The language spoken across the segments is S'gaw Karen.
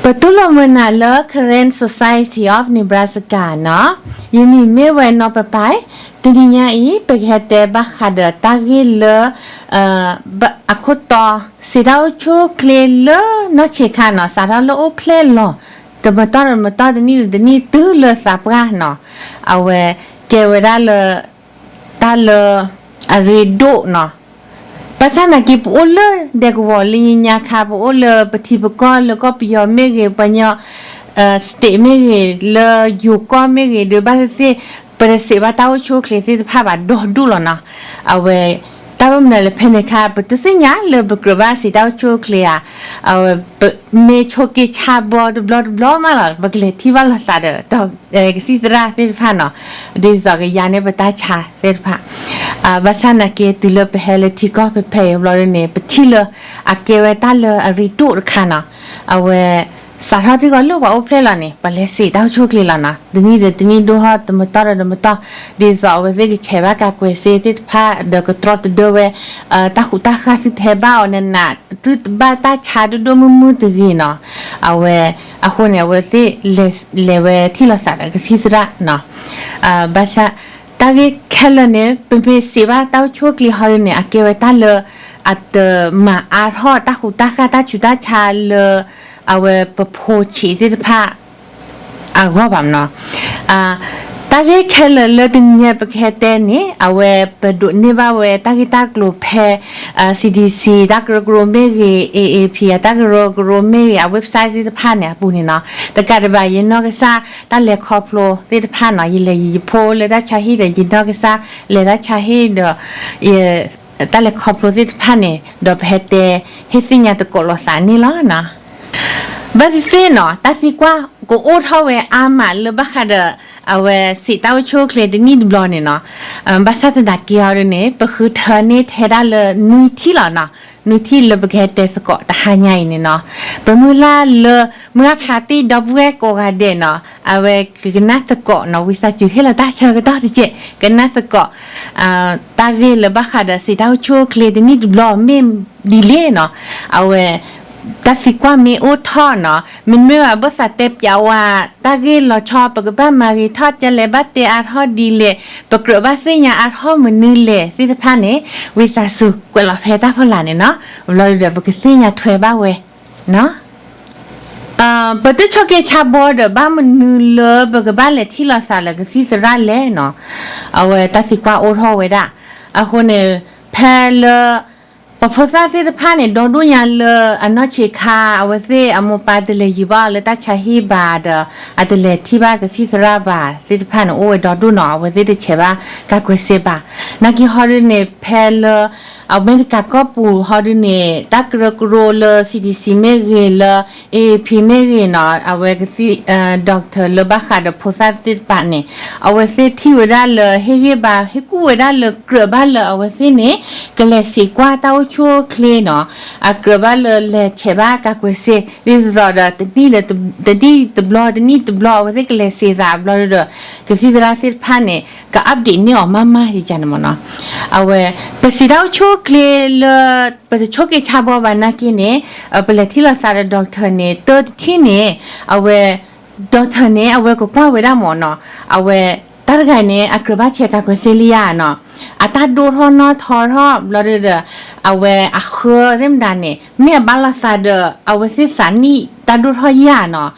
ပတူၢ်လိာ်မုာ်နၤလၢ Karen Society of Nebraska နီၤ, ယမံၤမ့ၢ်ဝဲနီၢ်ပပၢ်, တနံၤညါအံၤ ပကဟဲတဲဘၣ်ဃးဒီးတၢ်ဂ့ၢ်လၢ အခိၣ်တီ စံးတၢ်အိၣ်ဆူၣ်အိၣ်ချ့လၢနီၢ်ဆံးခါနီၤ, စးထီၣ်လၢအိၣ်ဖျဲၣ်လီၤ တမတီၢ်တမတီၢ်တနံၣ်တနံၣ်တုၤလၢသးပှၢ်နီၤ, အဝဲကဲဝဲဒၣ်လၢ တၢ်လၢ အရ့ဒိၣ်နီၤ, ဘၣ်ဆၣ်နာ်က့ ပအိၣ်လၢဒဲကဝီၤလၢညါခါ ပအိၣ်လၢပထံပကီၢ်လၢကီၢ်ပယီၤမ့ၢ်ဂ့ၤ ပှၤကညီ state မ့ၢ်ဂ့ၤ လၢယိၤကီၢ်မ့ၢ်ဂ့ၤဒီး ဘၣ်သ့ၣ်သ့ၣ် ပတစံးဘၣ်တၢ်အိၣ်ဆူၣ်အိၣ်ချ့သ့ၣ်တဖၣ်ဘၣ်ဒီဒူၣ်လီၤနီၤ, အဝဲ တၢ်ဘၣ်မနုၤလၢဖဲန့ၣ်ခါ ပတသ့ၣ်ညါလၢပကြၢးဘၣ်စံးတၢ်အိၣ်ဆူၣ်အိၣ်ချ့ဧါ, အဝဲ မ့ၢ်ဆိးက့ဆါဘီတဘျီတဘျီမးလီၤ ပကလဲၤထံၣ်ဘၣ်လိာ်သးဒီး ကသံၣ်သရၣ်သ့ၣ်တဖၣ်နီၤ, ဒ်သိးကယါန့ၢ်ပတၢ်ဆါသ့ၣ်တဖၣ်, ဘၣ်ဆၣ်နာ်က့ တုၤလၢပဟဲလၢထံကီၢ်ဖဲဖဲအံၤဘျီဒ်န့ၣ် ပထံၣ်လၢ အကဲဝဲတၢ်လၢအရ့ဒိၣ်တခါနီၤ, အဝဲ စးထီၣ်ထံကီၢ်လၢပှၤအိၣ်ဖျဲၣ်လီၤန့ၣ် ပှၤလဲၤစံးတၢ်အိၣ်ဆူၣ်အိၣ်ချ့လီၤနီၤ, တနံၣ်ဒီးတနံၣ်ဒိၣ်ထီၣ်တမတီၢ်ဒီးတမတီၢ်, ဒ်သိးအဝဲသ့ၣ်ကဆဲးဘၣ်ကးကွဲးစ့သ့ၣ်တဖၣ် ဒီးကတြီတဒၢဝဲ တၢ်ဃူတၢ်ဃာ်သုထဲဘၣ်အီၤနးနး သုတဘၣ်တၢ်ဆါဒိၣ်ဒိၣ်မုၢ်မုၢ်တဂ့ၤနီၤ, အဝဲ အဃိန့ၣ် အဝဲသ့ၣ် လဲၤဝဲထံၣ်လိာ်သးဒီးကသံၣ်သရၣ်နီၤ, ဘၣ်ဆၣ် တၢ်ဂ့ၢ်ခဲလၢာ်န့ၣ် ပမ့ၢ်စံးဘၣ်တၢ်အိၣ်ဆူၣ်အိၣ်ချ့ဟီဒ်န့ၣ် အကဲဝဲတၢ်လၢ အတမၤအါထီၣ်တၢ်ဃူတၢ်ဃာ်တၢ်ဆူးတၢ်ဆါလၢ အဝဲပဖိဆံးသ့ၣ်တဖၣ် အဂီၢ်ဘၣ်နီၤ, တၢ်ဂ့ၢ်ခဲလၢာ်လၢတနံၤညါပကဟဲတဲန့ၣ် အဝဲပဒိးန့ၢ်ဘၣ်ဝဲတၢ်ဂ့ၢ်တၢ်ကျိၤဖဲ CDC တၢ်ကရၢကရိမ့ၢ်ဂ့ၤ AAP အတၢ်ကရၢကရိမ့ၢ်ဂ့ၤ အ website သ့ၣ်တဖၣ်န့ၣ်အပူၤန့ၣ်နီၤ, တကးဒံးဘၣ် ယနီၢ်ကစၢ်တၢ်လဲၤခီဖျိသ့ၣ်တဖၣ်နီၤ, ယလဲၤယဖိလၢတၢ်ဆါဟံၣ်ဒီး ယနီၢ်ကစၢ်လဲၤတၢ်ဆါဟံၣ်ဒီး တၢ်လဲၤခီဖျိသ့ၣ်တဖၣ်န့ၣ် ဒီးပဟဲတဲ ဟ့ၣ်သ့ၣ်ညါသကိးလိာ်သးန့ၣ်လီၤနီၤ. ဘၣ်သ့ၣ်သ့ၣ်နီၤ တၢ်သံကွၢ်ကအိၣ်ထီၣ်ဝဲအါမးလၢဘၣ်ဃးဒီး အဝဲစံးတၢ်အိၣ်ဆူၣ်အိၣ်ချ့တနံၣ်တဘျီန့ၣ်နီၤ, ဘၣ်ဆၣ်သနာ်က့ဟီဒ်န့ၣ် ပဃုထၢန့ၢ်ထဲဒၣ်လၢနွံထံၣ်လီၤနီၤ, နွံထံၣ်လၢပကဟဲတဲသကိးတဟါညါအံၤန့ၣ်နီၤ, ပမုၢ်လၢ်လၢ မုၢ်အဖးတံၢ်ဒီပုၢ်ဝဲၢ်ကိးဂၤဒဲးနီၤ, အဝဲကကနၣ်သကိးနီၤ, ဝံသးစူၤဟ့ၣ်လီၤတၢ်ဆၢကတီၢ်တက့ၢ်, ကနၣ်သကိး တၢ်ဂ့ၢ်လၢဘၣ်ဃးဒီးစံးတၢ်အိၣ်ဆူၣ်အိၣ်ချ့တနံၣ်တဘျီမ့ၢ်ဒ်လဲၣ်နီၤ, အဝဲ တၢ်သံကွၢ်မ့ၢ်အိၣ်ထီၣ်နီၤ, မ့မ့ၢ်ဘၣ်ဘၣ်သးတဲပၠးဝဲ တၢ်ဂ့ၢ်လီၤဆီ ပကဘၣ်မၤဂ့ၤထီၣ်ကလဲၣ် ဘၣ်တဲအါထီၣ်ဒ်လဲၣ် ပကြၢးဘၣ်သ့ၣ်ညါအါထီၣ်မနုၤလဲၣ်သ့ၣ်တဖၣ်န့ၣ် ဝံသးစူၤကွဲးလီၤဖဲတၢ်ဖီလာ်န့ၣ်နီၤ, ဘျီဒီးပကသ့ၣ်ညါထွဲဘၣ်ဝဲ ပတဆိက့ဆါဘီဒီး ဘၣ်မနုၤလၢပကဘၣ်လဲၤထံၣ်လိာ်သးလၢကသံၣ်သရၣ်လဲၣ်နီၤ, အဝဲတၢ်သံကွၢ်အိၣ်ထီၣ်ဝဲဒၣ်, အဃိန့ၣ် ဖဲလၢ ပှၤဖိသၣ်သ့ၣ်တဖၣ်န့ၣ် ဒီဒိၣ်ညါလၢအနီၢ်ဆံးခါ အဝဲသ့ၣ်အမိၢ်ပၢ်တလဲၤယံၤဘၣ်အီၤလၢတၢ်ဆါဟံၣ်ဘၣ်ဒီး အတလဲၤထံၣ်ဘၣ်ကသံၣ်သရၣ်ဘၣ်သ့ၣ်တဖၣ်န့ၣ် အိၣ်ဝဲဒီဒိၣ်နီၤ, အဝဲသ့ၣ်တဆဲးဘၣ်ကးကွဲးစ့ဘၣ်, နာ်က့ဟီဒ်န့ၣ် ဖဲလၢ အမဲရကၤကီၢ်ပူၤဟီဒ်န့ၣ် တၢ်ကရၢကရိလၢ CDC မ့ၢ်ဂ့ၤလၢ AAP မ့ၢ်ဂ့ၤနီၤ, အဝဲကသံၣ် doctor လၢဘၣ်ဃးဒီးဖိသၣ်သ့ၣ်တဖၣ်န့ၣ် အဝဲသ့ၣ်ထံၣ်ဝဲဒၣ်လၢ ဟ့ၣ်ဂံၢ်ဘါ ဟ့ၣ်ကူၣ်ဝဲဒၣ်လၢကြၢးဘၣ်လၢအဝဲသ့ၣ်န့ၣ် ကလဲၤစံးကွၢ်တၢ်အိၣ်ဆူၣ်အိၣ်ချ့နီၤ, အကြၢးဘၣ်လၢလဲၤဆဲးဘၣ်ကးကွဲးစ့ ဒ်သိးဒီးတနံၣ်ဒီးတနံၣ်တဘျီ တနံၣ်တဘျီ အဝဲသ့ၣ်ကလဲၤစံးသးဘျီဒီး ကသံၣ်သရၣ်သ့ၣ်တဖၣ်န့ၣ် က update န့ၢ်အီၤမးမးယကန့ၣ်မ့ၢ်နီၤ, အဝဲ ပစံးတၢ်အိၣ်ဆူၣ်အိၣ်ချ့လၢ ပတဆိက့ဆါဘီဘၣ်နာ်က့န့ၣ် ပလဲၤထံၣ်လိာ်သးဒီး doctor န့ၣ် တၢတထံၣ်န့ၣ် အဝဲ doctor န့ၣ် အဝဲကကွၢ်ဝဲဒၣ်မ့ၢ်နီၤ, အဝဲ တၢ်တဂၤန့ၣ် အကြၢးဘၣ်ဆဲးကးကွဲးစ့လံဧါနီၤ, အတၢ်ဒိၣ်ထီၣ်နီၢ်ထီထီၣ်ဘျီဒီး အဝဲအဃၢသ့ၣ်မတၤန့ၣ် မ့ၢ်အဘၣ်လိာ်သးဒီးအဝဲသ့ၣ်သးနံၣ်တၢ်ဒိၣ်ထီၣ်ယါနီၤ,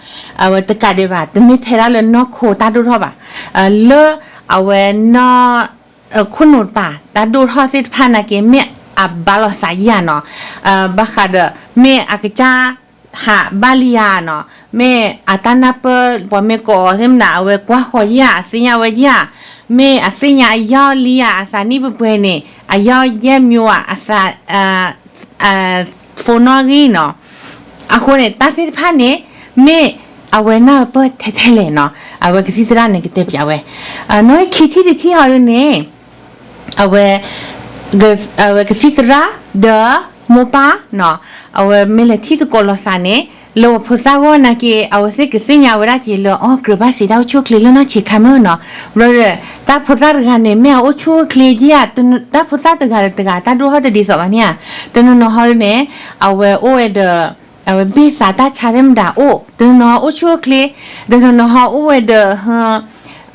အဝဲတကးဒံးဘၣ် တမ့ၢ်ထဲဒၣ်လၢနီၢ်ခိတၢ်ဒိၣ်ထီၣ်ဘၣ်, လၢ အဝဲနီၢ် ခိၣ်နူာ်တပၤ တၢ်ဒိၣ်ထီၣ်သ့ၣ်တဖၣ်နာ်က့ မ့ၢ်အဘၣ်လိာ်သးယါနီၤ, ဘၣ်ဃးဒီး မ့ၢ်အကစၢ်ဟးဘၣ်လံဧါနီၤ, မ့ၢ်အတၢ်နၢ်ပၢၢ် ပှၤမ့ၢ်ကိးအီၤသ့ၣ်မနၤ အဝဲကွၢ်ဃီၤယါ အသ့ၣ်ညါဝဲယါ, မ့ၢ်အသ့ၣ်ညါအယီၢ်လံဧါ အသးနံၣ်ပှဲၤပှဲၤန့ၣ် အယီၢ်ယဲၢ်မၠိဧါ အသး phone နီၣ်ဂံၢ်နီၤ, အဃိန့ၣ် တၢ်သ့ၣ်တဖၣ်န့ၣ် မ့ၢ်အဝဲနၢ်ပၢၢ်ထဲထဲလဲၣ်နီၤ, အဝဲကသံၣ်သရၣ်န့ၣ်ကတဲပၠးဝဲ, နီၢ်ခံထံၣ်တထံၣ်ဟီဒ်န့ၣ် အဝဲ အဝဲကသံၣ်သရၣ် ဒီး မိၢ်ပၢ်နီၤ, အဝဲမ့ၢ်လဲၤထံၣ်သကိးလိာ်သးန့ၣ် လၢပှၤဖိသၣ်ဂီၢ်နာ်က့ အဝဲသ့ၣ်ကသ့ၣ်ညါဝဲဒၣ်က့ၤလၢ အီ ကြၢးဘၣ်စံးတၢ်အိၣ်ဆူၣ်အိၣ်ချ့လၢနီၢ်ဆံးခါမ့ၢ်နီၤ, ဘျီဒီး တၢ်ဖိသၣ်တဂၤန့ၣ် မ့ၢ်အအိၣ်ဆူၣ်အိၣ်ချ့ယါ, တၢ်ဖိသၣ်တဂၤဒီးတဂၤ တၢ်ဒိၣ်ထီၣ်တဒ်သိးဘၣ်န့ၣ်ဧါ, တနီၤနီၤဟီဒ်န့ၣ် အဝဲအိၣ်ဝဲဒီး အဝဲဘ့ၣ်သးတၢ်ဆါသ့ၣ်မတၤအိၣ်, တနီၤနီၤအိၣ်ဆူၣ်အိၣ်ချ့, တနီၤနီၤဟီအိၣ်ဝဲဒီး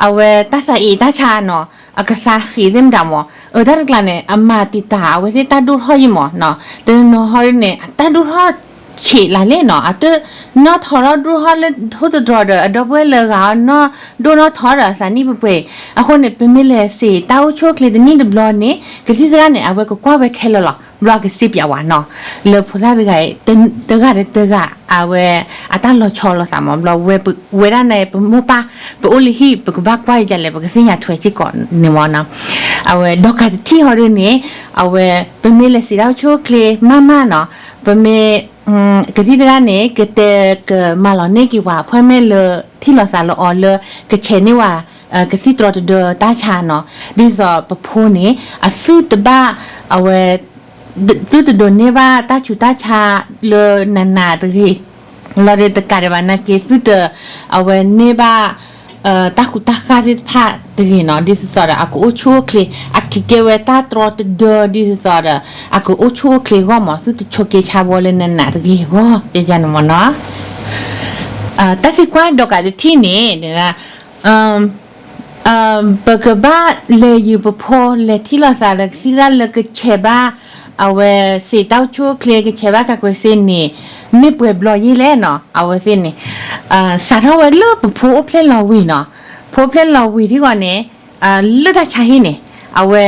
အဝဲတၢ်သးအံၤတၢ်ဆါနီၤ, အကသါဃံးသ့ၣ်မတၤမး, အတၢ်တကျါန့ၣ် အမၤတံာ်တာ်အဝဲသ့ၣ်တၢ်ဒိၣ်ထီၣ်ယံမးနီၤ, တနီၤနီၤဟီဒ်န့ၣ် အတၢ်ဒိၣ်ထီၣ်ဆံးလၢ်လဲၣ်နီၤ, အတနီၣ်ထီထီၣ်ဒိၣ်ထီၣ်လၢထိၣ်သတြီၤဒီး အဒီပုၢ်ဝဲၢ်လၢဂၤအီၤနီၣ်ဒိၣ်နီၣ်ထီဒီးအသးနံၣ်ပှဲၤပှဲၤအံၤ, အဃိန့ၣ် ပမ့ၢ်လဲၤစံးတၢ်အိၣ်ဆူၣ်အိၣ်ချ့တနံၣ်တဘျီန့ၣ် ကသံၣ်သရၣ်န့ၣ် အဝဲကကွၢ်ဝဲခဲလၢာ်လီၤ. ဘျီကစ့ပၠးဝဲနီၤ, လၢဖိသၣ်တဂၤအံၤ တဂၤဒီးတဂၤ အဝဲ အတၢ်လီၤဆီလိာ်သးမး, ဘျီဝဲဒၣ်န့ၣ် ပမိၢ်ပၢ် ပအိၣ်လၢဟံၣ် ပကဘၣ်ကွၢ်ဒ်လဲၣ် ပကသ့ၣ်ညါထွဲစ့ၢ်ကီးန့ၣ်မးနီၤ, အဝဲဒီးကးတထံၣ်ဟီဒ်န့ၣ် အဝဲ ပမ့ၢ်လဲၤစံးတၢ်အိၣ်ဆူၣ်အိၣ်ချ့မးမးနီၤ, ပမ့ၢ် ကသံၣ်သရၣ်န့ၣ် ကတဲကမၤလီၤန့ၢ်က့ၤပှၤ appointment လၢထံၣ်လိာ်သးလၢအီၤလၢ ကဆဲးန့ၢ်ဝဲ ကသံၣ်တြီတဒၢတၢ်ဆါနီၤ, ဒ်သိးပဖိန့ၣ် အသုတဘၣ် အဝဲ သုတဒိးန့ၢ်ဘၣ်တၢ်ဆူးတၢ်ဆါလၢ နးနးတဂ့ၤ, လီၤဒီးတကးဒံးဘၣ်နာ်က့ သုတ အဝဲန့ၢ်ဘၣ် တၢ်ဃူတၢ်ဃာ်သ့ၣ်တဖၣ်တဂ့ၤနီၤ, ဒ်သိးဒီးအကအိၣ်ဆူၣ်အိၣ်ချ့ အကကဲဝဲတၢ်တြီတဒၢ ဒ်သိးဒီး အကအိၣ်ဆူၣ်အိၣ်ချ့အဂီၢ်မး, သုတဆိးက့ဆါဘီလၢနးနးတဂ့ၤအဂီၢ် ယယန့ၣ်မးနီၤ, တၢ်သံကွၢ်ဒီးကးတထံၣ်န့ၣ် ပကဘၣ်လဲၤယံၤပဖိ လဲၤထံၣ်လိာ်သးဒီးကသံၣ်သရၣ်လၢကဆဲးဘၣ် အဝဲစံးတၢ်အိၣ်ဆူၣ်အိၣ်ချ့ ကဆဲးဘၣ်ကးကွဲးစ့န့ၣ် မ့ၢ်ပှဲၤဘျီယဲလဲၣ်နီၤ, အဝဲသ့ၣ်န့ၣ် စးထီၣ်ဝဲလၢပဖိအိၣ်ဖျဲၣ်လီၤဝံၤနီၤ, ဖိအိၣ်ဖျဲၣ်လီၤဝံၤထံဂီၤန့ၣ် လၢတၢ်ဆါဟံၣ်န့ၣ် အဝဲ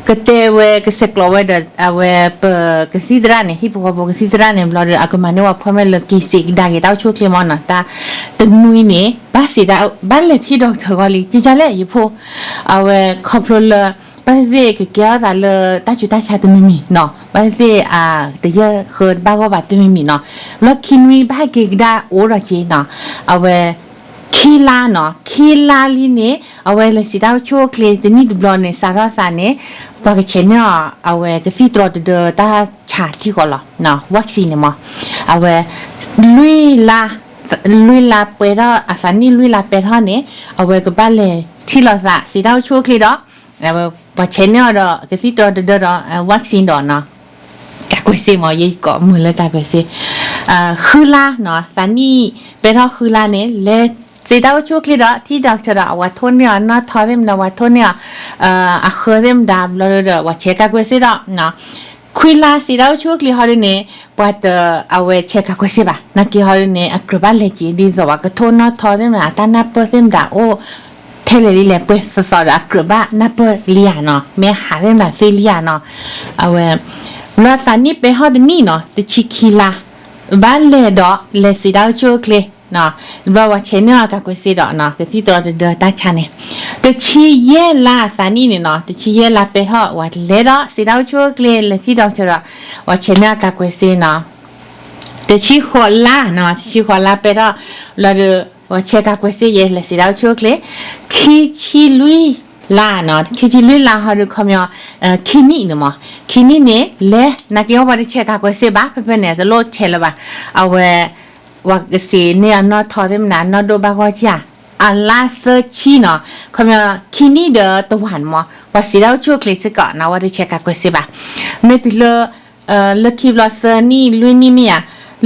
ကတဲဝဲကဆဲးကျိးဝဲဒီး အဝဲပကသံၣ်သရၣ်န့ၣ် ဟံၣ်ဖိဃီဖိကသံၣ်သရၣ်န့ၣ် ဘျီဒီး အကမၤန့ၢ်ဝဲ appointment လၢက့ၤစံးကဒါက့ၤတၢ်အိၣ်ဆူၣ်အိၣ်ချ့မးနီၤ, တၢ်တနွံန့ၣ် ဘၣ်စံးတၢ် ဘၣ်လဲၤထံၣ် doctor ဂီၢ်လံ ကကလဲၣ်ယဖိ, အဝဲခီဖျိလၢ ဘၣ်သ့ၣ်သ့ၣ်ကကဲထီၣ်သးလၢတၢ်ဆူးတၢ်ဆါတမံၤမံၤနီၤ, ဘၣ်သ့ၣ်သ့ၣ် တယဲၢ်ဃၢတဘၣ်ဂီၢ်ဘၣ်တမံၤမံၤနီၤ, ဘျီခံနွံဘၣ်က့ၤကဒါအိၣ်ဒီးက့ၤနီၤ, အဝဲ ခံလါနီၤ, ခံလါလံန့ၣ် အဝဲလဲၤစံးတၢ်အိၣ်ဆူၣ်အိၣ်ချ့တနံၣ်တဘျီန့ၣ် စးထီၣ်သးန့ၣ် ပှၤကဆဲးန့ၢ်အီၤ အဝဲကသံၣ်တြီတဒၢတၢ်ဆါထံဃီလီၤ, vaccine န့ၣ်မး, အဝဲ လွံၢ်လါ လွံၢ်လါပှဲၤထီၣ် အသးနံၣ်လွံၢ်လါပှဲၤထီၣ်န့ၣ် အဝဲကဘၣ်လဲၤထံၣ်လိာ်သး စံးတၢ်အိၣ်ဆူၣ်အိၣ်ချ့ဒီး ပှၤဆဲးန့ၢ်အီၤဒီးကသံၣ်တြီတဒၢဒီး vaccine ဒီးနီၤ, ကးကွဲးစ့မး ယကိးမုာ်လၢကးကွဲးစ့, ဃုလါနီၤ, သးနံၣ်ပဲထီၣ်ဃုလါန့ၣ် လဲၤစံးတၢ်အိၣ်ဆူၣ်အိၣ်ချ့ဒီး ထံၣ် doctor ဒီး အဝဲထိၣ်န့ၢ်အီၤနီၣ်ထီသ့ၣ်မတၤ အဝဲထိၣ်န့ၢ်အီၤ အဃၢသ့ၣ်မတၤ ဘျီဒီး ပှၤဆဲးကးကွဲးစ့ဒီး ခွံလါစံးတၢ်အိၣ်ဆူၣ်အိၣ်ချ့ဟီဒ်န့ၣ် ပှၤတ အဝဲဆဲးကးကွဲးစ့ဘၣ် နာ်က့ဟီဒ်န့ၣ် အကြၢးဘၣ်လဲၤက့ၤ ဒ်သိးပှၤကထိၣ်နီၣ်ထီသ့ၣ်မတၤ အတၢ်နၢ်ပၢၢ်သ့ၣ်မတၤအိၣ် ထဲလဲၣ်လံလဲၣ် ပှဲၤသိးသိးဒီးအကြၢးဘၣ်နၢ်ပၢၢ်လံဧါနီၤ, မ့ၢ်ဟးသ့ၣ်မတၤသ့လံဧါနီၤ, အဝဲ လၢသးနံၣ်ပဲထီၣ်တနံၣ်နီၤ တဆံခံလါ ဘၣ်လဲၤဒီး လဲၤစံးတၢ်အိၣ်ဆူၣ်အိၣ်ချ့ ဘျီပှၤဆဲးန့ၢ်အီၤကးကွဲးစ့ဒီး ကသံၣ်တြီတဒၢတၢ်ဆါန့ၣ်, တဆံယဲၢ်လါသးနံၣ်န့ၣ်နီၤ တဆံယဲၢ်လါပဲထီၣ် ပှၤလဲၤဒီးစံးတၢ်အိၣ်ဆူၣ်အိၣ်ချ့ လဲၤထံၣ် doctor ဒီး ပှၤဆဲးန့ၢ်အီၤကးကွဲးစ့နီၤ တဆံဃိးလါနီၤ တဆံဃိးလါပဲထီၣ် လီၤဒီး ပှၤဆဲးကးကွဲးစ့ယဲၢ် လဲၤစံးတၢ်အိၣ်ဆူၣ်အိၣ်ချ့, ခံဆံလွံၢ်လါနီၤ ခံဆံလွံၢ်လါဟီဒုးခီပညီ ခံနံၣ်န့ၣ်မး ခံနံၣ်န့ၣ် လဲၤ နာ်က့ဟီပှၤတဆဲးကးကွဲးစ့ဘၣ် ဖဲဖဲန့ၣ် တလိၣ်ဆဲးလၢၤဘၣ် အဝဲ ပှၤကစံးန့ၢ်အနီၣ်ထီသ့ၣ်မနုၤ နီၣ်ဒိၣ်ဘၣ်ဂီၢ်ဧါ အလါသၢဆံနီၤ ခီပညီ ခံနံၣ်ဒီးတဝာ်န့ၣ်မး ပှၤစံးတၢ်အိၣ်ဆူၣ်အိၣ်ချ့စ့ၢ်ကီးနီၤ ပှၤတဆဲးကးကွဲးစ့ဘၣ် မ့ၢ်တုၤလၢ လၢခံဘျီသၢနံၣ် လွံၢ်နံၣ်မ့ၢ်ဧါ,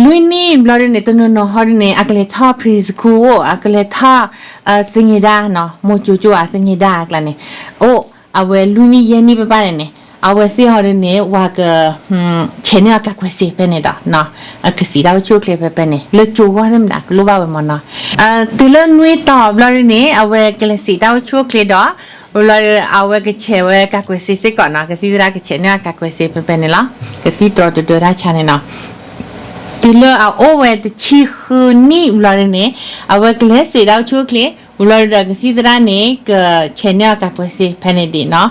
လွံၢ်နံၣ်ဘျီဒ်န့ၣ် တနီၤနီၤဟီဒ်န့ၣ် အကလဲၤထီၣ် preschool အိၣ် အကလဲၤထီၣ် သညံၤဒါနီၤ မိၢ်ကၠိကၠိဧါ သညံၤဒါအကျါန့ၣ် အိၣ် အဝဲလွံၢ်နံၣ်ယဲၢ်နံၣ်ဘၣ်ဘၣ်န့ၣ်န့ၣ် အဝဲသ့ၣ်ဟီဒ်န့ၣ် ပှၤက ဆဲးန့ၢ်အီၤကးကွဲးစ့ဖဲန့ၣ်ဒီး ကစံးတၢ်အိၣ်ဆူၣ်အိၣ်ချ့ဖဲဖဲန့ၣ် လၢကၠိဂီၢ်သ့ၣ်မနုၤ ကလိၣ်ဘၣ်ဝဲမးနီၤ, တုၤလၢနွံတီၤဘျီဒ်န့ၣ် အဝဲကလဲၤစံးတၢ်အိၣ်ဆူၣ်အိၣ်ချ့ဒီး ဘျီဒီး အဝဲကဆဲးဝဲကးကွဲးစ့စ့ၢ်ကီးနီၤ ကသံၣ်သရၣ်ကဆဲးန့ၢ်အီၤကးကွဲးစ့ဖဲဖဲန့ၣ်လီၤ ကသံၣ်တြီတဒၢတၢ်ဆါန့ၣ်နီၤ တုၤလၢအအိၣ်ဝဲတဆံဃုနံၣ်ဘျီဒ်န့ၣ် အဝဲကလဲၤစံးတၢ်အိၣ်ဆူၣ်အိၣ်ချ့ ဘျီဒီးကသံၣ်သရၣ်န့ၣ် ကဆဲးန့ၢ်အီၤကးကွဲးစ့ဖဲန့ၣ်ဒံးနီၤ,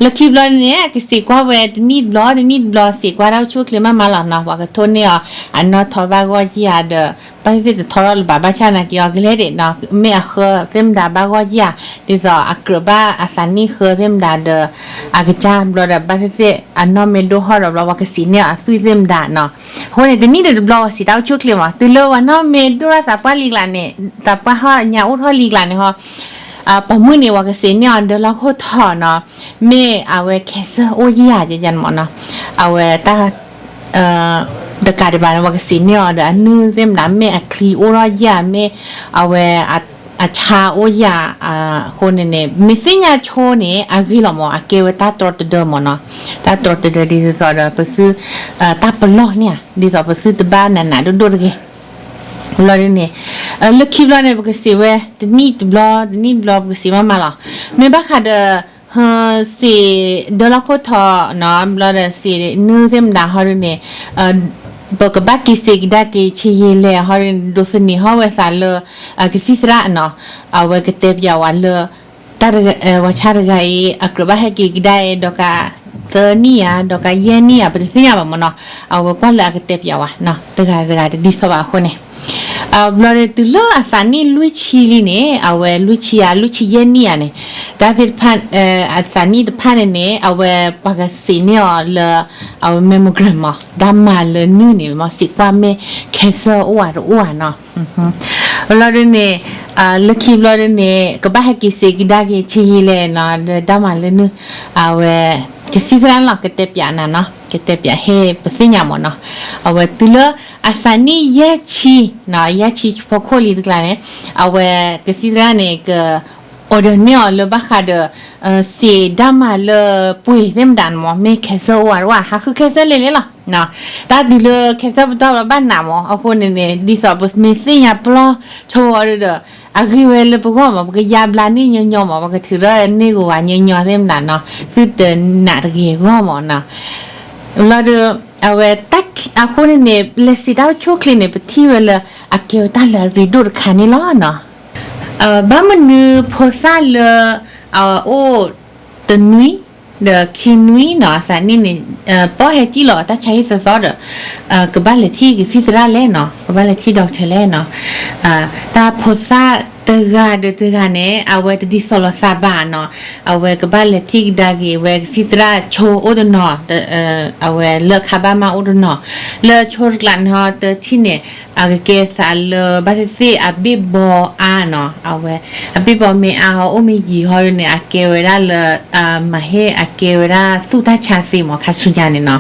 လၢခံဘျီန့ၣ် ကစံးကွၢ်ဝဲတနံၣ်တဘျီ တနံၣ်တဘျီ စံးကွၢ်တၢ်အိၣ်ဆူၣ်အိၣ်ချ့မးမးလီၤနီၤ ပှၤကထိၣ်န့ၢ်အီၤ အနီၣ်ထီဘၣ်ဂီၢ်ဧါဒီး ဘၣ်သ့ၣ်သ့ၣ်တထီထီၣ်လၢၤဘၣ် ဘၣ်ဆၣ်နာ်က့အီၤကလဲၤဒံးနီၤ မ့ၢ်အဃၢသ့ၣ်မတၤဘၣ်ဂီၢ်ဧါ ဒ်သိးအကြၢးဘၣ်အသးနံၣ်ဃၢသ့ၣ်မတၤဒီး အကစၢ်ဘျီဒီး ဘၣ်သ့ၣ်သ့ၣ်အနီၣ်မ့ၢ်ဒိၣ်ထီၣ်ဒီးဘျီ ပှၤကစံးန့ၢ်အီၤအသွံၣ်သ့ၣ်မတၤနီၤ, အဃိန့ၣ် တနံၣ်ဒီးတဘျီ ပှၤစံးတၢ်အိၣ်ဆူၣ်အိၣ်ချ့မး တုၤလၢပှၤနီၣ်မ့ၢ်ဒိၣ်ထီၣ်သးပှၢ်လံကျါန့ၣ် သးပှၢ်ဟီၣ်ညါအိၣ်ထီၣ်လံကျါန့ၣ်ဟီ ပိာ်မုၣ်န့ၣ် ပှၤကစံးန့ၢ်အီၤဒၢလီၢ်ခိၣ်ထီၣ်နီၤ, မ့ၢ်အဝဲ cancer အိၣ်ဧါ ယယန့ၣ်မးနီၤ, အဝဲတၢ် တကးဒံးဘၣ်န့ၣ် ပကစံးန့ၢ်အီၤဒီး အနုၢ်သ့ၣ်မတၤ မ့ၢ်အချံအိၣ်ထီၣ်ယၢ် မ့ၢ်အဝဲ အဆါအိၣ်ယၢ် အဃိန့ၣ်န့ၣ် မ့ၢ်သ့ၣ်ညါဆိန့ၣ် အဂ့ၤလီၤမး အကဲဝဲတၢ်တြီတဒၢမးနီၤ. တၢ်တြီတဒၢဒ်သိးဒီး ပသု တၢ်ပလီၢ်န့ၣ်ဧါ ဒ်သိးပသုတဘၣ်နးနးဒိၣ်ဒိၣ်တဂ့ၤ. ဘျီဒ်န့ၣ် လၢခံဘျီန့ၣ် ပကစံးဝဲ တနံၣ်တဘျီ တနံၣ်တဘျီ ပကစံးမးမးလီၤ. မ့ၢ်ဘၣ်ဃးဒီး စံးဒၢလီၢ်ခိၣ်ထီနီၤ ဘျီဒီး စံးနုၢ်သ့ၣ်မတၤဟီဒ်န့ၣ် ပကဘၣ်က့ၤစံးကဒါက့ၤဆံးယံာ်လဲၣ်ဟီဒ်န့ၣ် ဒိးသန့ၤဟီၣ်ဝဲသးလၢ ကသံၣ်သရၣ်နီၤ အဝဲကတဲပၠးဝဲလၢ တၢ် ဝဲဆၣ်တဂၤအံၤ အကြၢးဘၣ်ဟဲက့ၤကဒါအံၤ ဒီးကးသၢနံၣ်ဧါ ဒီးကးယဲၢ်နံၣ်ဧါ ပတသ့ၣ်ညါဘၣ်မးနီၤ အဝဲကွၢ်လၢအကတဲပၠးဝဲ တဂၤတဂၤတဒ်သိးဘၣ်အဃိန့ၣ် ဘျီဒီးတုၤလၢအသးနံၣ်လွံၢ်ဆံလံန့ၣ် အဝဲလွံၢ်ဆံဧါ လွံၢ်ဆံယဲၢ်နံၣ်ဧါန့ၣ် တၢ်သ့ၣ်တဖၣ် အသးနံၣ်တဖၣ်န့ၣ်န့ၣ် အဝဲပှၤကစံးန့ၢ်အီၤလၢ အဝဲ mammogram မး တၢ်မၤလၢနုၢ်န့ၣ် မ့ၢ်စံးကွၢ်မ့ၢ် cancer အိၣ်ဧါတအိၣ်ဧါနီၤ. ဘျီဒ်န့ၣ် လၢခံဘျီဒ်န့ၣ် ကဘၣ်ဟဲက့ၤစံးကဒါက့ၤဆံးယံာ်လဲၣ်နီၤ ဒီးတၢ်မၤလၢနုၢ် အဝဲ ကသံၣ်သရၣ်လီၤ ကတဲပၠးနၤနီၤ ကတဲပၠးဟ့ၣ်ပသ့ၣ်ညါမးနီၤ. အဝဲတုၤလၢအသးနံၣ်ယဲၢ်ဆံ ယဲၢ်ဆံဖီခိၣ်လံတကျါန့ၣ် အဝဲကသံၣ်သရၣ်န့ၣ် က order န့ၢ်အီၤလၢဘၣ်ဃးဒီး စံးတၢ်မၤလၢပှ့ၤသ့ၣ်မတၤန့ၣ်မး မ့ၢ် cancer အိၣ်ဧါတအိၣ်ဧါ ဟးဃု cancer လဲၣ်လဲၣ်လီၤ. တၢ်တုၤလၢ cancer ပတီၢ်လီၤဘၣ်နးမး အဃိန့ၣ်န့ၣ် ဒ်သိးပမ့ၢ်သ့ၣ်ညါပလီၢ်ဆိအီၤဒီး အဂ့ၤဝဲလၢပဂီၢ်မး ပကယါဘျါန့ၢ်ညီညီမး ပကထုးထီၣ်န့ၢ်ဂီၤဝဲညီညီသ့ၣ်မတၤနီၤ သုတနာ်တဂ့ၤအဂီၢ်မးနီၤ. ဘျီဒီး အဝဲ အဃိန့ၣ်န့ၣ် လဲၤစံးတၢ်အိၣ်ဆူၣ်အိၣ်ချ့န့ၣ် ပထံၣ်ဝဲလၢ အကဲဝဲတၢ်လၢအရ့ဒိၣ်တခါန့ၣ်လီၤနီၤ. ဘၣ်မနုၤဖိသၣ်လၢ အအိၣ်တနွံ ဒီးခံနွံနီၤ အသးနံၣ်န့ၣ် ပီၢ်ဟဲစံၣ်လီၤတၢ်ဆါဟံၣ်သီသီဒီး ကဘၣ်လဲၤထံၣ်ကသံၣ်သရၣ်လဲၣ်နီၤ ကဘၣ်လဲၤထံၣ် doctor လဲၣ်နီၤ. တၢ်ဖိသၣ်တဂၤဒီးတဂၤန့ၣ် အဝဲတဒ်သိးလိာ်သးဘၣ်နီၤ အဝဲကဘၣ်လဲၤထံၣ်ကဒါက့ၤဝဲကသံၣ်သရၣ်ဆိအိၣ်တနီၤ အဝဲလၢခါဘၣ်မၢ်အိၣ်တနီၤ လၢဆိတကျးန့ၣ်ဟီတထံၣ်န့ၣ် အကကဲသးလၢဘၣ်သ့ၣ်သ့ၣ်အဘ့ၣ်ဘီအါနီၤ အဝဲ အဘ့ၣ်ဘီမ့ၢ်အါဟီအိၣ်မ့ၢ်ယံာ်ဟီဒ်န့ၣ် အကဲဝဲဒၣ်လၢ မၤဟ့ၣ်အကဲဝဲဒၣ်သူၣ်တၢ်ဆါသ့မး ခါဆူညါန့ၣ်နီၤ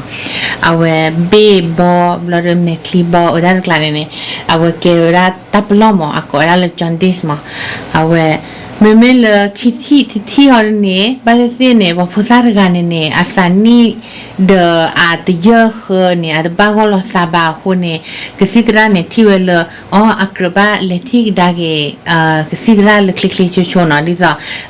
အဝဲဘ့ၣ်ဘီ ဘျီဒီးမဲာ်ချံဘီ အတၢ်တကျးန့ၣ်န့ၣ် အဝဲကဲဝဲဒၣ်တၢ်ပလီၢ်မး အကိးဝဲဒၣ်လၢ jaundice မး အဝဲ မ့မ့ၢ်လၢခံထံၣ်တထံၣ်ဟီဒ်န့ၣ် ဘၣ်သ့ၣ်သ့ၣ်န့ၣ် ပှၤဖိသၣ်တဂၤန့ၣ်န့ၣ် အသးနံၣ် ဒီးအတယၢၢ်ဃၢန့ၣ် အတဘၣ်ဂီၢ်လိာ်သးဘၣ်အဃိန့ၣ် ကသံၣ်သရၣ်န့ၣ်ထံၣ်ဝဲလၢ အီ အကြၢးဘၣ်လဲၤထံၣ်ကဒါက့ၤ ကသံၣ်သရၣ်လၢချ့ချ့ဆိဆိနီၤ ဒ်သိး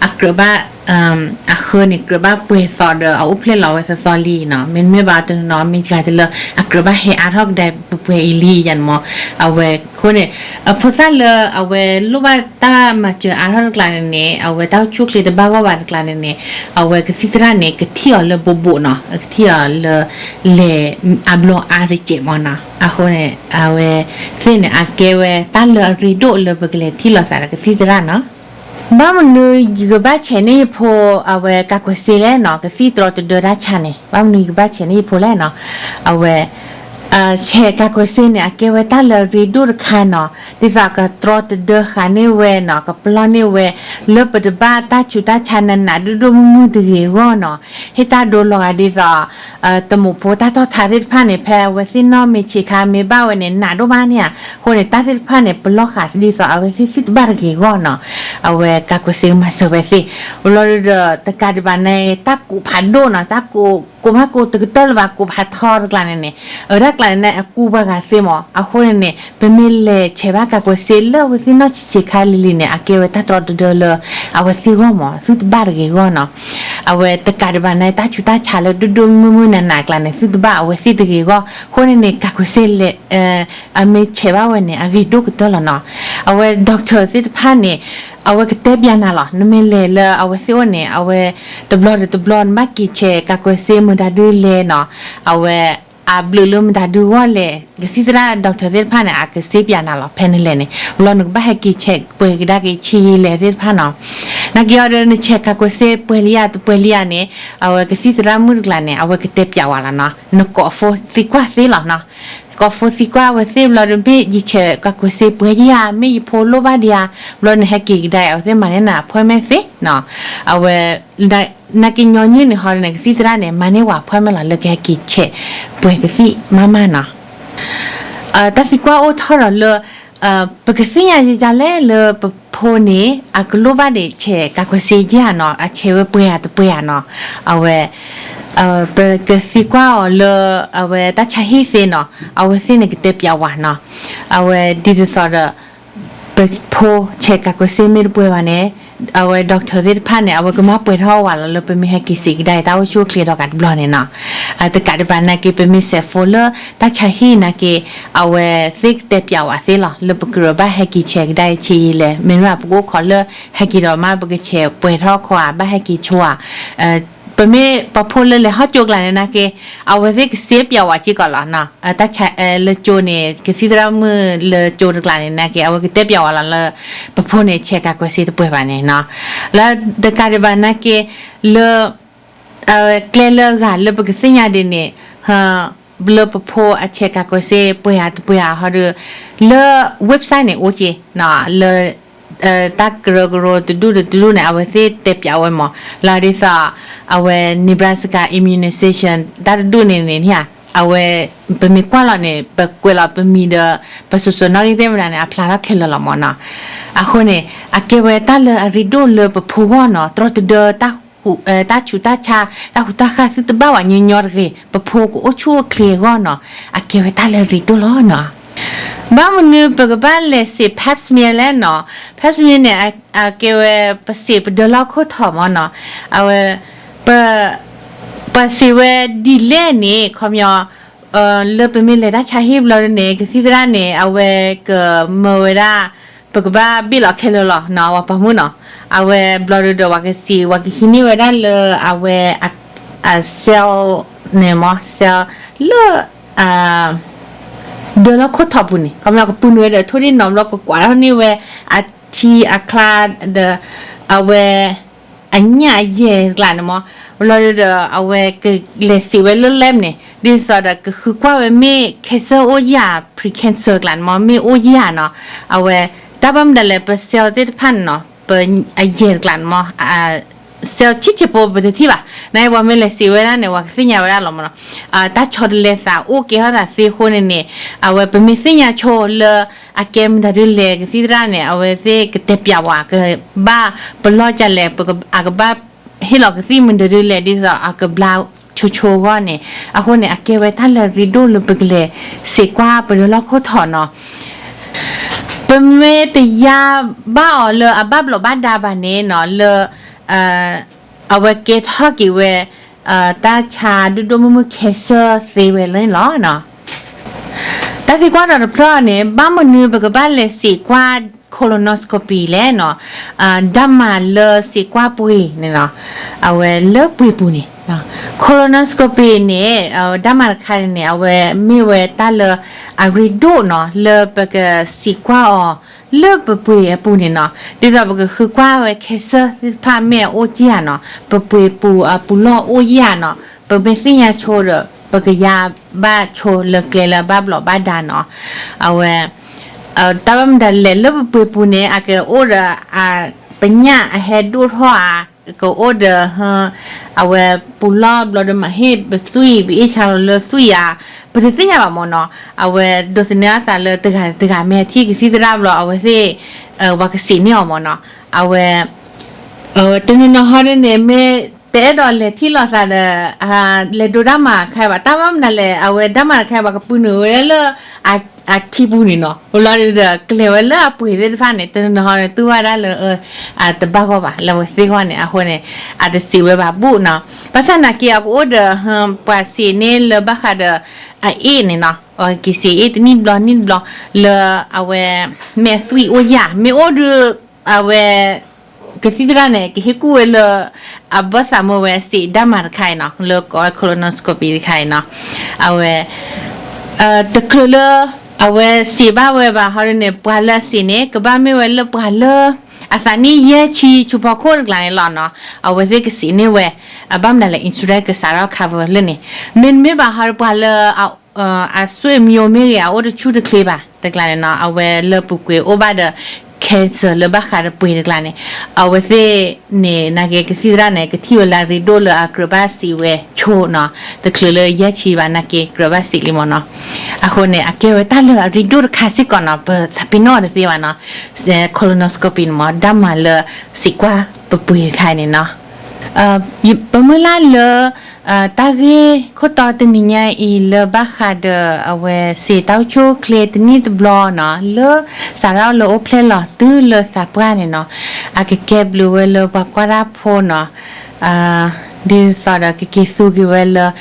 အကြၢးဘၣ် အဃၢန့ၣ် ကြၢးဘၣ်ပှဲၤသီဒီးအအိၣ်ဖျဲၣ်လီၤဝဲသီသီလံနီၤ မ့မ့ၢ်ဘၣ်တနီၤနီၤ မ့ၢ်တဂၤတလၢ အကြၢးဘၣ်ဟဲအါထီၣ်ကဒါပှဲၤပှဲၤအံၤလံယၤန့ၣ်မး အဝဲအဃိန့ၣ် အဖိသၣ်လၢအဝဲလိၣ်ဘၣ်တၢ်မၤစၢၤအါထီၣ်တကျးန့ၣ်န့ၣ် အဝဲတၢ်အိၣ်ဆူၣ်အိၣ်ချ့တဘၣ်ဂီၢ်ဘၣ်တကျးန့ၣ်န့ၣ် အဝဲကသံၣ်သရၣ်န့ၣ် ကထံၣ်အီၤလၢဘိးဘိးနီၤ ကထံၣ်အီၤလၢ လဲၤအဘျီအါတစဲးမးနီၤ အဃိန့ၣ် အဝဲသ့ၣ်န့ၣ် အကဲဝဲတၢ်လၢအရ့ဒိၣ်လၢပကလဲၤထံၣ်လိာ်သးဒီးကသံၣ်သရၣ်နီၤ. ဘၣ်မနုၤယကဘၣ်ဆဲးန့ၢ်ယဖိ အဝဲကးကွဲးစ့လဲၣ်နီၤ ကသံၣ်တြီတဒၢတၢ်ဆါန့ၣ် ဘၣ်မနုၤယကဘၣ်ဆဲးန့ၢ်ယဖိလဲၣ်နီၤ အဝဲ ဆဲးကးကွဲးစ့န့ၣ် အကဲဝဲတၢ်လၢအရ့ဒိၣ်တခါနီၤ ဒ်သိးကတြီတဒၢဃာ်န့ၢ်ဝဲနီၤ ကပလီၢ်န့ၢ်ဝဲ လၢပတဘၣ်တၢ်ဆူးတၢ်ဆါနးနးဒိၣ်ဒိၣ်မုၢ်မုၢ်တဂ့ၤအဂီၢ်နီၤ ဟ့ၣ်တၢ်ဒိလီၤဂာ်ဒ်သိး တမိးဖိတၢ်ထီၣ်ထါသ့ၣ်တဖၣ်န့ၣ် ဖဲအဝဲသ့ၣ်နီၢ်မ့ၢ်ဆံးခါမ့ၢ်ဘၣ်ဝဲန့ၣ် နးဒိၣ်မးန့ၣ်ဧါ အဃိန့ၣ် တၢ်သ့ၣ်တဖၣ်န့ၣ်ပလီၢ်ဃာ်ဒ်သိးအဝဲသ့ၣ်သ့ၣ်တဘၣ်တဂ့ၤအဂီၢ်နီၤ အဝဲကးကွဲးစ့မၤစၢၤဝဲသ့ၣ် လီၤဒီးတကးဒံးဘၣ်န့ၣ် တၢ်ကူးဖးဒိၣ်နီၤ တၢ်ကူး ကူးမးကူးတကတၢၢ်လၢၤဘၣ် ကူးဖးထီတကျးန့ၣ်န့ၣ် အဝဲဒၣ်ကျးန့ၣ်န့ၣ် အကူးပှၤဂၤသ့မး အဃိန့ၣ်န့ၣ် ပမ့ၢ်လဲၤဆဲးဘၣ်ကးကွဲးစ့လၢအဝဲသ့ၣ်နီၢ်ဆံးဆံးခါလံၤလံၤန့ၣ် အကဲဝဲတၢ်တြီတဒၢလၢ အဝဲသ့ၣ်ဂီၢ်မး သုတဘၣ်တဂ့ၤအဂီၢ်နီၤ အဝဲတကးဒံးဘၣ်န့ၣ် တၢ်ဆူးတၢ်ဆါလၢဒိၣ်ဒိၣ်မုၢ်မုၢ်နးနးကျါန့ၣ် သုတဘၣ်အဝဲသ့ၣ်တဂ့ၤအဂီၢ် အဃိန့ၣ်န့ၣ် ကးကွဲးစ့လဲၤ အမ့ၢ်ဆဲးဘၣ်ဝဲန့ၣ် အဂ့ၤဒိၣ်ကတၢၢ်လီၤနီၤ အဝဲ doctor သ့ၣ်တဖၣ်န့ၣ် အဝဲကတဲပၠးနၤလီၤ နမ့ၢ်လဲၤလၢအဝဲသ့ၣ်အိၣ်န့ၣ် အဝဲ တဘျီဒီးတဘျီ နဘၣ်က့ၤဆဲးကးကွဲးစ့မတၤဒုလဲၣ်နီၤ အဝဲ အဘျုးလၢမတၤဒုဂီၢ်လဲၣ် ကသံၣ်သရၣ် doctor သ့ၣ်တဖၣ်န့ၣ် အကစ့ပၠးနၤလီၤ ဖဲနလဲၤန့ၣ် ဘျီနကဘၣ်ဟဲက့ၤဆဲးပှဲၤကဒါက့ၤဆံးယံာ်လဲၣ်သ့ၣ်တဖၣ်နီၤ နာ်က့ၤအီၤဒီး နဆဲးကးကွဲးစ့ပှဲၤလံဧါ တပှဲၤလံဧါန့ၣ် အဝဲကသံၣ်သရၣ်မုၣ်တကျးန့ၣ် အဝဲကတဲပၠးဝဲလီၤနီၤ နကိးဖိသံကွၢ်သ့လီၤနီၤ ကိးဖိသံကွၢ်အဝဲသ့ၣ်ဘျီဒီး မ့ၢ်ယဆဲးကးကွဲးစ့ပှဲၤယါ မ့ၢ်ယဖိလိၣ်ဘၣ်ဒံးဧါ ဘျီနဟဲက့ၤကဒါအံၤ အဝဲသ့ၣ်မၤန့ၢ်နၤ appointment သ့နီၤ အဝဲ နာ်က့ၤညီနုၢ်န့ၣ်ဟီန့ၣ် ကသံၣ်သရၣ်န့ၣ် မၤန့ၢ်ဝဲ appointment လီၤ လၢကဟဲက့ၤဆဲးပှဲၤကသံၣ်မးမးနီၤ တၢ်သံကွၢ်အိၣ်ထီၣ်ဒီးလၢ ပကသ့ၣ်ညါယၤလဲၣ်လၢပဖိန့ၣ် အကလိၣ်ဘၣ်ဒံးဆဲးကးကွဲးစ့ဧါနီၤ, အဆဲးဝဲပှဲၤဧါတပှဲၤဧါနီၤ, အဝဲ ပကသံကွၢ်အီၤလၢ အဝဲတၢ်ဆါဟံၣ်သ့နီၤ, အဝဲသ့ၣ်န့ၣ်ကတဲပၠးဝဲနီၤ, အဝဲဒ်သိးဒီး ပဖိဆဲးကးကွဲးစ့မ့ၢ်တပှဲၤဘၣ်န့ၣ် အဝဲ doctor သ့ၣ်တဖၣ်န့ၣ် အဝဲကမၣ်ပှဲၤထီၣ်ဝဲလီၤလၢပမ့ၢ်ဟဲက့ၤစံးကဒါအံၤတၢ်အိၣ်ဆူၣ်အိၣ်ချ့ဒီးကးတဘျီန့ၣ်နီၤ, တကးဒံးဘၣ်နာ်က့ ပမ့ၢ်ဆဲးဖိလၢတၢ်ဆါဟံၣ်နာ်က့ အဝဲသ့ၣ်ကတဲပၠးဝဲသ့လီၤ လၢပကရၢဘၣ်ဟဲက့ၤဆဲးကဒါအံၤဆံးယံာ်လဲၣ်, မ့ၢ်ပကအိၣ်ခိးလၢဟဲက့ၤဒီးမ့ၢ်ပကဆဲးပှဲၤထီၣ်ခီဧါ, ဘၣ်ဟဲက့ၤဆိဧါ ပမ့ၢ်ပှၤဖိလၢလဲၤဟီၣ်ကၠိကျါန့ၣ်နာ်က့ အဝဲသ့ၣ်ကစ့ပၠးဝဲက့ၤကီးလီၤနီၤ, တၢ်ဆါလၢကၠိန့ၣ် ကသံၣ်သရၣ်မုၣ်လၢကၠိတကျါန့ၣ်နာ်က့ အဝဲကတဲပၠးဝဲလီၤလၢ ပဖိန့ၣ်ဆဲးကးကွဲးစ့တပှဲၤဘၣ်န့ၣ်နီၤ, လၢတကးဒံးဘၣ်နာ်က့ လၢ ကျဲလၢအဂၤလၢပကသ့ၣ်ညါဒ်န့ၣ် လၢပဖိအဆဲးကးကွဲးစ့ပှဲၤဧါတပှဲၤဧါဟီဒီး လၢ website န့ၣ်အိၣ်က့ၤ လၢ တၢ်ကရၢကရိတဒူၣ်ဒီးတဒူၣ်န့ၣ် အဝဲသ့ၣ်တဲပၠးဝဲမး လၢဒ်သိး အဝဲ Nebraska immunization တၢ်တဒူၣ်န့ၣ်န့ၣ် အဝဲ ပမ့ၢ်ကွၢ်လီၤန့ၣ် ပကွဲးလီၤပမံၤဒီး ပစိၤစိၤနီၣ်ဂံၢ်သ့ၣ်မတၤန့ၣ် အဖျါထီၣ်ခဲလၢာ်လီၤမးနီၤ, အဃိန့ၣ် အကဲဝဲတၢ်လၢအရ့ဒိၣ်လၢပဖိဂီၢ်နီၤ, တြီတဒၢ တၢ်ဆူးတၢ်ဆါ တၢ်ဟူးတၢ်ဃၢ်သုတဘၣ်ဝဲညီညီတဂ့ၤ, ပဖိကအိၣ်ဆူၣ်အိၣ်ချ့အဂီၢ်နီၤ, အကဲဝဲတၢ်လၢရ့ဒိၣ်လီၤနီၤ. ဘၣ်မနုၤပကဘၣ်လဲၤစံး pap smear လဲၣ်နီၤ, pap smear န့ၣ် အကဲဝဲပစံးပဒၢလီၢ်ခိၣ်ထီၣ်မးနီၤ, အဝဲ ပ ပှၤစံးဝဲဒ်လဲၣ်န့ၣ် ခီပညီ လၢပမ့ၢ်လဲၤတၢ်ဆါဟံၣ်ဘျီဒ်န့ၣ် ကသံၣ်သရၣ်န့ၣ် အဝဲကမၢဝဲဒၣ် ပကဘၣ်ဘ့ၣ်လီၤခဲလၢာ်လီၤနီၤ ပှၤပိာ်မုၣ်နီၤ, အဝဲဘျီဒ်ဒီး ပှၤကစံး ပှၤကဟံးန့ၢ်ဝဲဒၣ်လၢအဝဲ cell န့ၣ်မး cell လၢ ဒၢလီၢ်ခိၣ်ထီၣ်ပူၤန့ၣ် ခီပညီကပုၢ်နုာ်ဝဲဒီးထိၣ်ဒ့ၣ်နီၤဘျီ ကကွၢ်ထီၣ်န့ၢ်ဝဲ အထံအကျါဒီး အဝဲ အညၣ်အယဲၢ်တကျါန့ၣ်မး, ဘျီဒ်ဒီး အဝဲကလဲၤစံးဝဲလၢ lab န့ၣ် ဒ်သိးဒီးကဃုကွၢ်ဝဲမ့ၢ် cancer အိၣ်ဧါ pre cancer ကျါန့ၣ်မး မ့ၢ်အိၣ်ဧါနီၤ, အဝဲ တၢ်ဘၣ်မနုၤလဲၣ် ပ cell သ့ၣ်တဖၣ်န့ၣ်နီၤ ပ အယဲၢ်တကျါန့ၣ်မး cell ဆံးဆံးဖိပတထံၣ်ဘၣ်, နာ်က့ပှၤမ့ၢ်လဲၤစံးဝဲဒၣ်န့ၣ် ပှၤကသ့ၣ်ညါဝဲဒၣ်လီၤမးနီၤ, တၢ်ဆီတလဲသးအိၣ်ကဲထီၣ်သးသ့အဃိန့ၣ်န့ၣ် အဝဲပမ့ၢ်သ့ၣ်ညါဆိလၢ အကဲမတၤဒုလဲၣ် ကသံၣ်သရၣ်န့ၣ် အဝဲသ့ၣ်ကတဲပၠးဝဲ ကဘၣ်ပလီၢ်ကလဲၣ် အကဘၣ်ဟ့ၣ်လီၤကသံၣ်မတၤဒုလဲၣ် ဒ်သိးအကဘျါဆိဆိအဂီၢ်န့ၣ်, အဃိန့ၣ် အကဲဝဲတၢ်လၢရ့ဒိၣ်လၢပကလဲၤစံးကွၢ်ပဒၢလီၢ်ခိၣ်ထီၣ်နီၤ. ပမ့ၢ်တယါဘၣ်အီၤလၢအဘၣ်ဘျီးဘၣ်ဒါဘၣ်န့ၣ်နီၤ လၢ အဝဲကဲထီၣ်က့ၤဝဲ တၢ်ဆါဒိၣ်ဒိၣ်မုၢ်မုၢ် cancer သ့ဝဲလၢန့ၣ်လီၤ. တၢ်သံကွၢ်ဒီးတဖျၢၣ်န့ၣ် ဘၣ်မနုၤပကဘၣ်လဲၤစံးကွၢ် colonoscopy လဲၣ်နီၤ, ဒၣ်မၤလၢစံးကွၢ်ပှ့ၤန့ၣ်နီၤ, အဝဲလၢပှ့ၤပူၤန့ၣ် colonoscopy န့ၣ် ဒၣ်မၤတခါန့ၣ်န့ၣ် အဝဲမ့ၢ်ဝဲတၢ်လၢအရ့ဒိၣ်နီၤ လၢပကစံးကွၢ်အီၤ လၢပပှ့ၤအပူၤန့ၣ်နီၤ, ဒ်သိးပကဃုကွၢ်ဝဲ cancer သ့ၣ်တဖၣ်မ့ၢ်အအိၣ်ဧါနီၤ, ပပှ့ၤပူၤအပူၤလီၢ်အိၣ်ဧါနီၤ, ပမ့ၢ်သ့ၣ်ညါဆိဒီး ပကယါဘၣ်ဆိလၢကျဲလၢအဘၣ်ဘျီးဘၣ်ဒါနီၤ, အဝဲ တၢ်ဘၣ်မတၤလဲၣ်လၢပပှ့ၤပူၤန့ၣ် အကအိၣ်ဒီး ပညၣ်အဟဲဒိၣ်ထီၣ်ဧါ, ကအိၣ်ဒီး အဝဲပူၤလီၢ်ဘျီဒီးမၤဟ့ၣ်ပသွံၣ် ပအ့ၣ်ဆါလီၤလၢသွံၣ်ဧါ, ပတသ့ၣ်ညါဘၣ်မးနီၤ, အဝဲဒိးသန့ၤအသးလၢတဂၤတဂၤမ့ၢ်အထံၣ်ကသံၣ်သရၣ်ဘျီ အဝဲသ့ၣ် ပှၤကစံးန့ၢ်အီၤမးနီၤ, အဝဲ တနီၤနီၤဟီဒ်န့ၣ် မ့ၢ်တအဲၣ်ဒိးလဲၤထံၣ်လိာ်သးဒီး လဲၤဒိးတၢ်မၤတခါဘၣ်, တၢ်ဘၣ်မနုၤလဲၣ် အဝဲတၢ်မၤတခါ ပှၤကပုၢ်နုာ်ဝဲလၢ အခံပူၤန့ၣ်နီၤ, လီၤဒီးကျဲၤဝဲလၢအပှ့ၤသ့ၣ်တဖၣ်န့ၣ် တနီၤနီၤဟီန့ၣ် တူၢ်ဘၣ်ဒၣ်လၢ တဘၣ်ဂီၢ်ဘၣ် လၢအဝဲသ့ၣ်ဂီၢ်န့ၣ် အဃိန့ၣ် အတစံးဝဲဘၣ်ဘူၣ်နီၤ, ဘၣ်ဆၣ်နာ်က့အကအိၣ်ဒီး ပှၤစံးန့ၢ်လၢဘၣ်ဃးဒီး အအ့ၣ်န့ၣ်နီၤ, ပှၤက့ၤစံးအ့ၣ်တနံၣ်ဘျီနံၣ်ဘျီ လၢအဝဲ မ့ၢ်သွံၣ်အိၣ်ဧါ မ့ၢ်အိၣ်ဒီး အဝဲ ကသံၣ်သရၣ်န့ၣ် ကဟ့ၣ်ကူၣ်ဝဲလၢ အဘၢၣ်သးမုၢ်ဝဲစံးဒၣ်မၤတခါအံၤနီၤ လၢကိးဝဲ colonoscopy တခါအံၤနီၤ, အဝဲ တချုးလၢ အဝဲစံးဘၣ်ဝဲဘၣ်ဟီဒ်န့ၣ် ပှၤလၢအစံးန့ၣ် ကဘၣ်မ့ၢ်ဝဲလၢပှၤလၢ အသးနံၣ်ယဲၢ်ဆံဆူဖီခိၣ်တကျါန့ၣ်လီၤနီၤ, အဝဲသ့ၣ်ကစံးန့ၢ်ဝဲ ဘၣ်မနုၤလဲၣ် insurance ကစးထီၣ် cover လၢန့ၣ်, မ့တမ့ၢ်ဘၣ်ဟီဒ်ပှၤလၢ အဆွေမျိုးမ့ၢ်ဂ့ၤ အအိၣ်တဆူၣ်တချ့ဘၣ် တကျါန့ၣ်နီၤ, အဝဲလၢပူၤကွံာ်အိၣ်ဘၣ်ဒီး cancer cancer လၢဘၣ်ဃးဒီးပှ့ၤတကျါန့ၣ် အဝဲသ့ၣ်န့ၣ် နာ်က့ကသံၣ်သရၣ်န့ၣ် ကထံၣ်ဝဲလၢအရ့ဒိၣ်လၢအကြၢးဘၣ်စံးဝဲဆိနီၤ တချုးလၢယဲၢ်ဆံဘၣ် နာ်က့ကြၢးဘၣ်စံးလံမ့ၢ်နီၤ. အဃိန့ၣ် အကဲဝဲတၢ်လၢအရ့ဒိၣ်တခါစ့ၢ်ကီးနီၤ ပသးပ့ၤနီၣ်တသ့ဘၣ်နီၤ colonoscopy န့ၣ်မ့ၢ် ဒၣ်မၤလၢစံးကွၢ်ပပှ့ၤတခါအံၤန့ၣ်နီၤ. ပမုၢ်လၢ်လၢ တၢ်ဂ့ၢ်ခိၣ်တီတနံၤညါအံၤလၢဘၣ်ဃးဒီးအဝဲစံးတၢ်အိၣ်ဆူၣ်အိၣ်ချ့တနံၣ်တဘျီနီၤ လၢစးထီၣ်လၢအိၣ်ဖျဲၣ်လီၤတုၤလၢသးပှၢ်န့ၣ်နီၤ အကကဲဘျုးဝဲလၢပှၤကွၢ်တၢ်ဖိနီၤ ဒ်သိးဒီးကက့ၤသူက့ၤဝဲလၢ တၢ်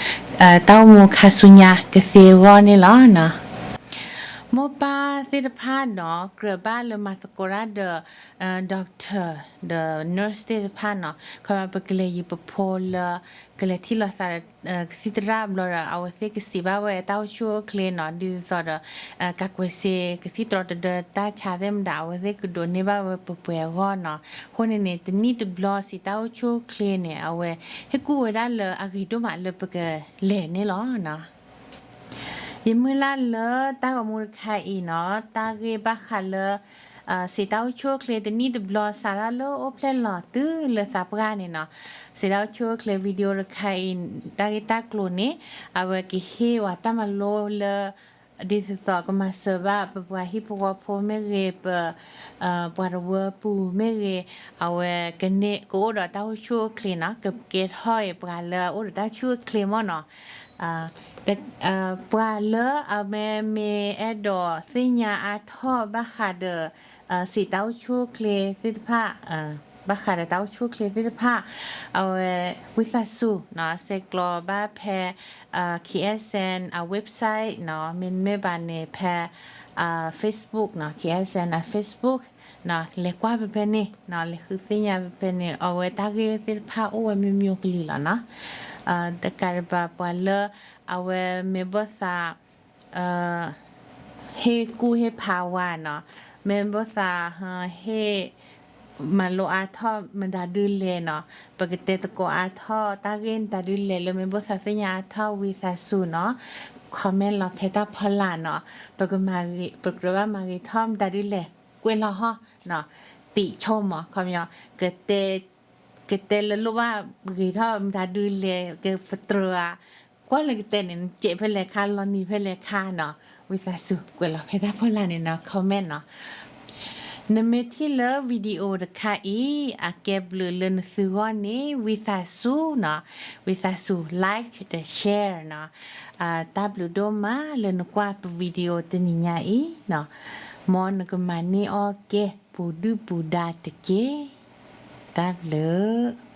အိၣ်မူခါဆူညါကသ့အဂီၢ်န့ၣ်လီၤ. မိၢ်ပၢ်သ့ၣ်တဖၣ်နီၤ ကြၢးဘၣ်လၢမၤသကိးတၢ်ဒီး doctor ဒီး nurse သ့ၣ်တဖၣ်နီၤ ခီဖျိပကလဲၤယံၤပဖိလၢ ကလဲၤထံၣ်လိာ်သးဒီး ကသံၣ်သရၣ်ဘျီဒီး အဝဲသ့ၣ်ကစံးဘၣ်ဝဲတၢ်အိၣ်ဆူၣ်အိၣ်ချ့နီၤ ဒ်သိးဒီး ကးကွဲးစ့ကသံၣ်တြီတဒၢတၢ်ဆါသ့ၣ်မတၤ အဝဲသ့ၣ်ကဒိးန့ၢ်ဘၣ်ဝဲပှဲၤပှဲၤအဂီၢ်နီၤ. အဃိန့ၣ်န့ၣ် တနံၣ်တဘျီစံးတၢ်အိၣ်ဆူၣ်အိၣ်ချ့န့ၣ် အဝဲဟ့ၣ်ကူၣ်ဝဲဒၣ်လၢအဂ့ၤဒိၣ်မးလၢပကလဲၤန့ၣ်လီၤ. ယမုၢ်လၢ်လၢတၢ်ဂီၤမူတခါအံၤနီၤ တၢ်ဂ့ၢ်ဘၣ်ဃးလၢ စံးတၢ်အိၣ်ဆူၣ်အိၣ်ချ့တနံၣ်တဘျီ စးထီၣ်လၢအိၣ်ဖျဲၣ်လီၤတုၤလၢသးပှၢ်န့ၣ်နီၤ စံးတၢ်အိၣ်ဆူၣ်အိၣ်ချ့ video တခါအံၤ တၢ်ဂ့ၢ်တၢ်ကျိၤန့ၣ် အဝဲကဟ့ၣ်ဝဲတၢ်မၤလိလၢ ဒ်သိးကမၤစၢၤဘၣ်ပပှၤဟံၣ်ဖိဃီဖိမ့ၢ်ဂ့ၤ ပ ပှၤတဝၢပူၤမ့ၢ်ဂ့ၤ အဝဲကန့ၢ်ကအိၣ်ဒီးတၢ်အိၣ်ဆူၣ်အိၣ်ချ့နီၤ ကကဲထီၣ်အံၤပှၤလၢအအိၣ်ဒီးတၢ်အိၣ်ဆူၣ်အိၣ်ချ့မ့ၢ်နီၤ ပှၤလၢအမ့ၢ်မ့ၢ်အဲၣ်ဒိးသ့ၣ်ညါအါထီၣ်ဘၣ်ဃးဒီး စံးတၢ်အိၣ်ဆူၣ်အိၣ်ချ့သ့ၣ်တဖၣ် ဘၣ်ဃးဒီးတၢ်အိၣ်ဆူၣ်အိၣ်ချ့သ့ၣ်တဖၣ် အဝဲ ဝံသးစူၤနီၤ ဆဲးကျိးဘၣ်ဖဲ KSN အ website နီၤ မ့တမ့ၢ်ဘၣ်န့ၣ်ဖဲ Facebook နီၤ KSN အ Facebook နီၤ လဲၤကွၢ်ဖဲဖဲန့ၣ်နီၤ လဲၤဃုသ့ၣ်ညါဖဲဖဲန့ၣ် အဝဲတၢ်ဂ့ၢ်သ့ၣ်တဖၣ်အိၣ်ဝဲမ့ၢ်မ့ၢ်ကလံၤလီၤနီၤ တကးဒံးဘၣ်ပှၤလၢ အဝဲမ့ၢ်ဘၣ်သး ဟ့ၣ်ကူၣ်ဟ့ၣ်ဖးဝဲနီၤ မ့ၢ်ဘၣ်သး ဟ့ၣ် မၤလိအါထီၣ်မတၤဒုလဲၣ်နီၤ ပကတဲသကိးအါထီၣ်တၢ်ဂ့ၢ်မတၤဒုလဲၣ်လၢမ့ၢ်ဘၣ်သးသ့ၣ်ညါအါထီၣ်ဝံသးစူၤနီၤ comment လီၤဖဲတၢ်ဖီလာ်နီၤ ပကမၤဂ့ၤ ပကြၢးဘၣ်မၤဂ့ၤထီၣ်မတၤဒုလဲၣ် ကွဲးလီၤဟီနီၤ ပံာ်ဆိမး ခီပညီ ကတဲ ကတဲလၢလိၣ်ဘၣ်ဂ့ၤထီၣ်မတၤဒုလဲၣ် ကပတြၢၤဧါ ကွၢ်လၢကတဲန့ၣ် နစဲးဖဲလဲၣ်ခါ လီၤနံၤဖဲလဲၣ်ခါနီၤ ဝံသးစူၤ ကွဲးလီၤဖဲတၢ်ဖီလာ်န့ၣ်နီၤ comment နီၤ နမ့ၢ်ထံၣ်လၢ video တခါအံၤ အကဲဘျုးလၢနသုဂီၢ်န့ၣ် ဝံသးစူၤနီၤ ဝံသးစူၤ like ဒီး share နီၤ တၢ်ဘျုးဒိၣ်မးလၢနကွၢ်ပ video တနံၤညါအံၤနီၤ မ်နကမၤန့ၢ်အီၣ်ကဲ ပူၤဒုၣ်ပူၤဒါတက့ၢ် တၢ်ဘျုး